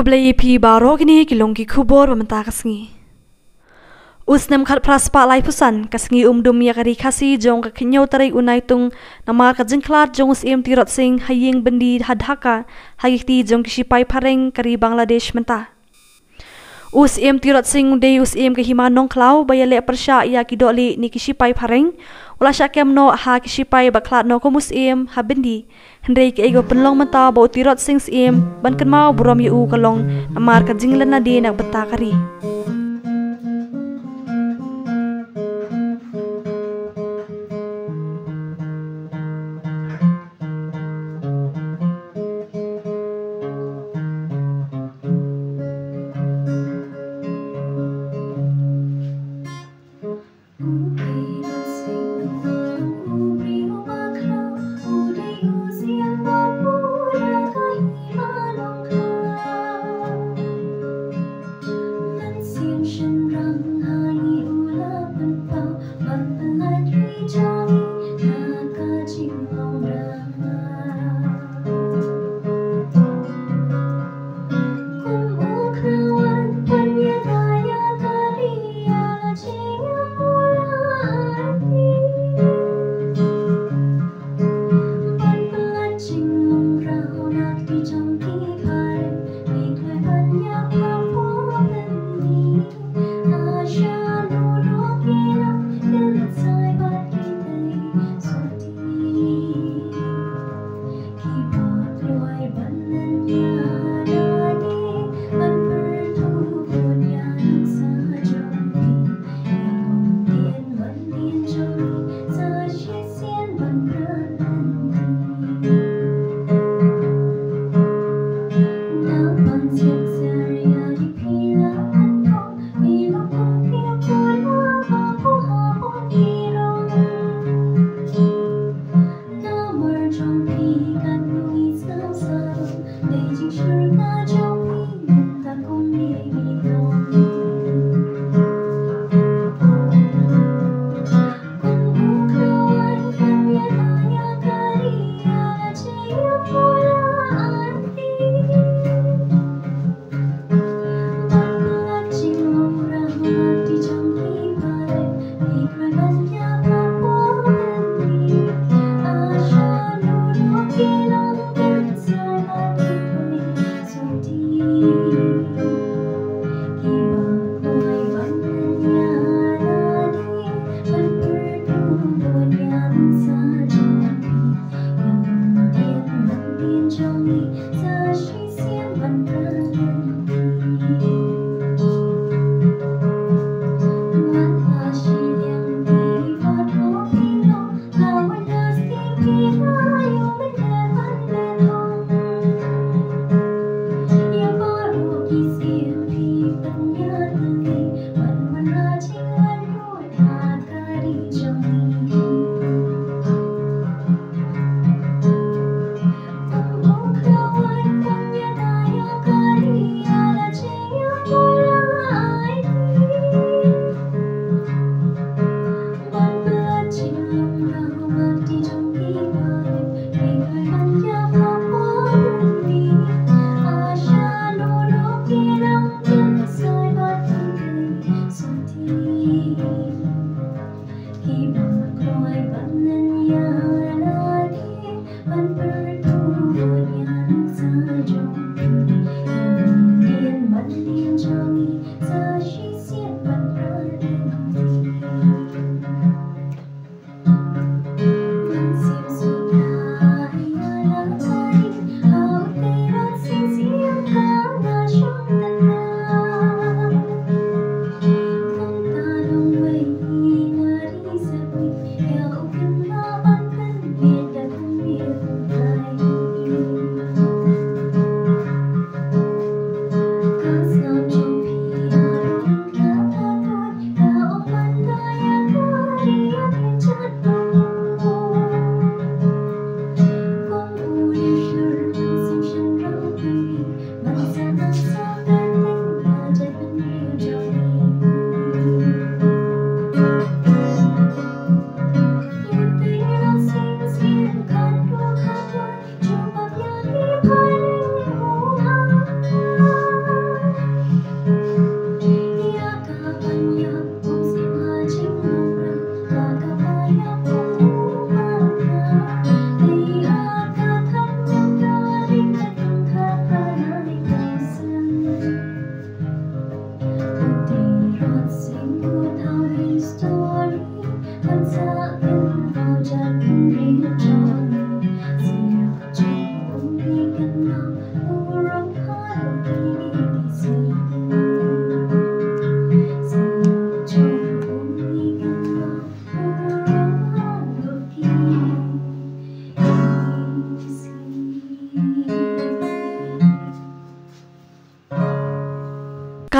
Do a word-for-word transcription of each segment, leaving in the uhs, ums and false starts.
Khublei ïa phi baroh, kine ki long ki khubor ba mynta ka sngi. U snem khatphra spah laiphew san, ka sngi um dum ïa ka Ri Khasi jong ka khyndai tarik u Naitung, namar ka jingkhlad jong u Syiem Tirot Sing ha ïing byndi ha Dhaka, ha ki kti jong ki shipai phareng ka ri Bangladesh mynta. U Syiem Tirot Sing u dei u Syiem ka Hima Nongkhlaw ba ïaleh pyrshah ïa ki dohlieh ne ki shipai phareng. U la shah kem noh ha ki shipai bad khlad noh kum u Syiem ha byndi. Hynrei kaei kaba pynlong mynta ba u Tirot Sing Syiem ban kynmaw burom ïa u ka long namar ka jingleit na die na ka bynta ka ri.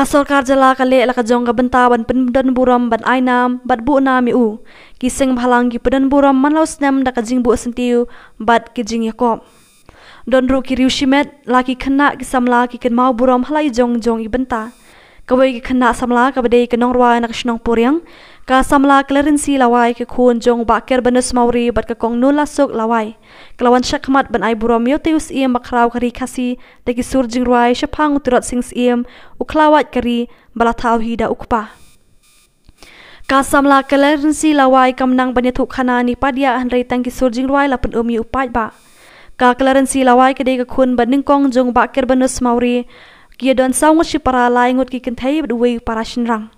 Ka sorkar jylla ka leh la ka jong ka bynta ban pyndon burom ban ai nam bad buh nam ïa u. Ki seng bhalang ki pyndon burom man la u snem da ka jingbuh syntiew bad ki jingïakop. Don ruh ki riew shimet, la ki khynnah ki samla ki kynmaw burom ha la i jong jong i bynta. Kawei ka khynnah samla kaba dei ka nongrwai na ka shnong Poriang, ka samla Clarency Lawai, ka khun jong u Bah Kerbanus Mawrie bad ka kong Nula Suk Lawai, ka la wan shakhmat ban ai burom ïa utei u Syiem bakhraw ka ri Khasi da ki sur jingrwai shaphang u Tirot Sing Syiem, u khlawait ka ri, ba la thaw hi da u kpa. Ka samla Clarency Lawai kam nang ban ïathuh khana ne padiah, hynrei tang ki sur jingrwai la pyn-um ïa u paidbah. Ka Clarency Lawai ka dei ka khun ba nyngkong jong u Bah Kerbanus Mawrie. Ki ïa don saw ngut shipara, lai ngut ki kynthei bad uwei u para shynrang.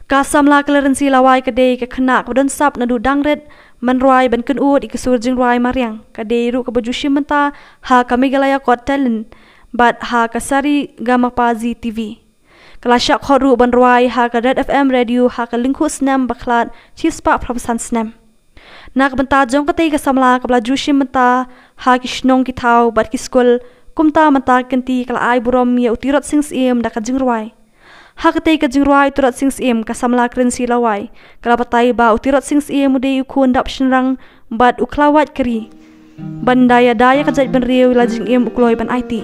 Ka samla Clarency Lawai ka dei ka khynnah kaba don sap naduh dang rit, ban rwai ban kynud ïa ki sur jingrwai mariang, ka dei ruh kaba ju shim bynta ha ka Meghalaya Got Talent bad ha ka Sa Re Ga Ma Pa Zee T V. Ka la shah khot ruh ban rwai ha ka Red F M radio ha ka lyngkhuh snem ba khlad shispah phra phew san snem. Na ka bynta jong katei ka samla kaba la ju shim bynta ha ki shnong ki thaw bad ki skul, kumta mynta ka kynti ka la ai burom ïa u Tirot Sing Syiem da ka jingrwai. Ha katei ka jingrwai u Tirot Sing Syiem, ka samla Clarency Lawai ka la batai ba u Tirot Sing Syiem u dei u khun dap shynrang bad u khlawait ka ri, ban da ïada ïa ka jaitbynriew la jingim u kloi ban aiti.